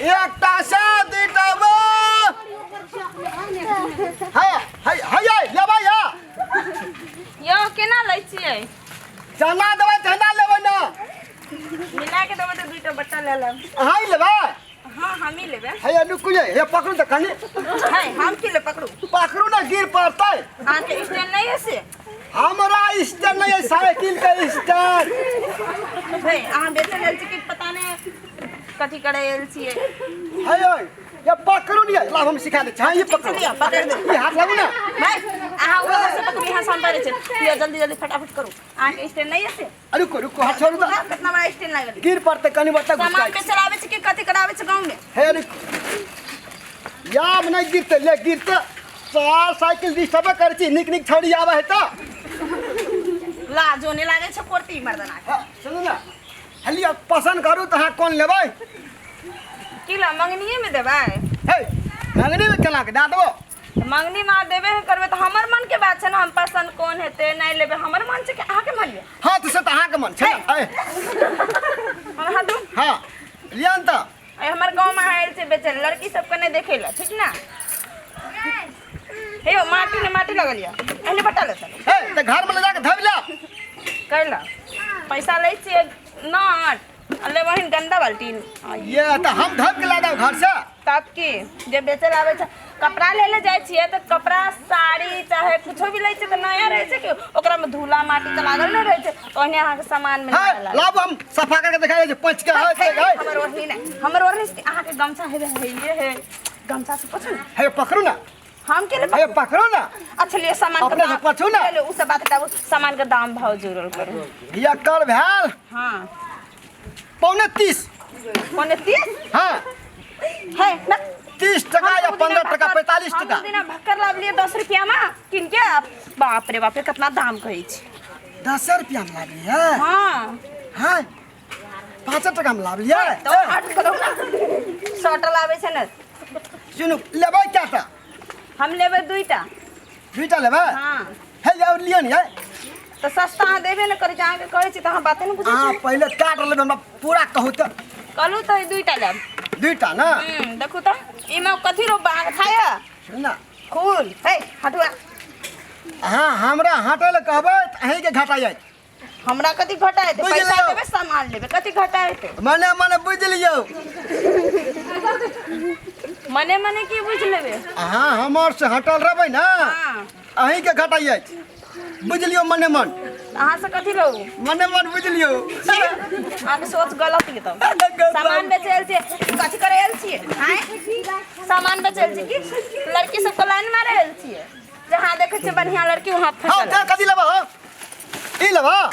एकटा से दुईटा बा हाय हाय हाय हाय लेबै या यौ केना लै छियै चना देबै चना लेबै ना मिला के देबै तऽ दुईटा बट्टा ले लेब अहाँ ही लेबै हाँ हम ही लेबै हे रुकू ये हे पकड़ू तऽ कनी है हम की ले पकड़ू पकड़ू ना गिर पड़तै अहाँके स्टैंड नहीं है से हमरा स्टैंड नहीं है साइकिल के स्टैंड है अहाँ बेचै लेल छी कि पता नहीं कथी करै आयल छियै हे ओए ये पकड़ू नहीं लाभ हम सिखा दे छी हाँ ये पकड़ू लिअ, पकड़ दे। ये हाथ लागू ना है अहाँ ऊपर से पकड़ू यहाँ से हम पड़ै छै लिअ जल्दी जल्दी फटाफट करू अहाँके स्टैंड नहीं है से अरे रुको रुको हाथ छोड़ू हाँ, कितना बड़ा स्टैंड लागल गिर पड़तै कनी बच्चा सामान घुसकाइ बेचै लए आबै छै कि कथी कराबै छै गाँव में हे रुको याब नहीं गिरते ले गिरते सार साइकिल डिस्टर्ब करै छी नीक नीक छौड़ी आबै है तऽ लाजो नहि लागै छै कोरती मर्दाना के हाँ, सुनू ने हलिया पसंद करू तऽ अहाँ कोन लेबै की ला मंगनिए में देबै हे मंगनी में केना के दए देबो तऽ मंगनी में अहाँ देबे नहि करबै तऽ हमर मन के बात छै ने हम पसंद कोन हेतै नहि लेबै हमर मन छै कि अहाँके मन यऽ हाँ तऽ से तऽ अहाँके मन छै ने ऐ, हम अहाँ दू हाँ लिअ ने तऽ अइ हमर गाँव में आयल छै बेचै लए, लड़की सबके नहि देखै लए ठीक ने हे यौ माटी ने माटी लगल यऽ एहने बटा ले चलू हे तऽ घरमे लऽ जाके धोबि ले कैला पैसा लै छियै नट आ लेबहिन गन्दा बाल्टीन आ ये तऽ हम धोबि के ला देब घर से तब की जे बेचै लए आबै छै कपड़ा ले ले जाइ छियै तऽ कपड़ा साड़ी चाहे कुछो भी लै छियै तऽ नया रहै छै कि ओकरामे धूला माटी तऽ लागल नहि रहै छै ओहने अहाँके सामानमे है नया लागल लाबू हम सफा करके देखा दै छी पोछि के है से है हमर ओढ़नी नहि हमर ओढ़नी से अहाँके गमछा हेबे हेये हे गमछा से पोछू ने हे पकड़ू ना हम के ले हे पकड़ू ना अच्छा लिअ सामान के अपने से दाम पोछू ना। ले उ सब बात हटाबू सामान के दाम भाव जुड़ल करू ये कर भेल हाँ 2.75। 2.75। हाँ है ना 30 टका या 15 टका 45 हम टका उ दिना भक्कर लाबलियै 10 रुपया में किन के बाप रे बाप रे कितना दाम कहै छै 10 रुपया में लाबलियै हाँ हाँ 5 टका में लाबलियै तो हट करू ना सटल आबै छै ने सुनू लेबै कएटा हम लेबै दुईटा दुईटा लेबै हाँ हे और लिअ ने तऽ सस्ता अहाँ देबे ने करै छी अहाँके कहै छी तऽ अहाँ बाते ने बुझै अहाँ छी पहिले काट लेबै हमरा पूरा कहू तऽ कहलहुँ तऽ दुईटा लेब दुईटा ने देखू तऽ एहिमे कथी रोपबै अहाँके खाया सुनू ने फूल हे हटुआ अहाँ हमरा हटै लए कहबै तऽ अहीँके घाटा जायत हमरा कथी घटा हेतै बुझि पैसा लियौ। देबै सामान लेबै कथी घटा हेतै मने मने बुझि लियौ मने मने की बुझि लेबै अहाँ हमर से हटल रहबै ने हाँ अहीँके घाटा अछि बुझि लियौ मने मन अहाँ से कथी रहू मने मन बुझि लियौ अहाँके सोच गलत ये तब सामान बेचै आयल छियै कथी करै आयल छियै आँय सामान बेचै आयल छियै की लड़की सबके लाइन मारै आयल छियै जहाँ देखै छियै बढ़िआँ लड़की वहाँ हँ फँसल कथी लेबह ई लेबह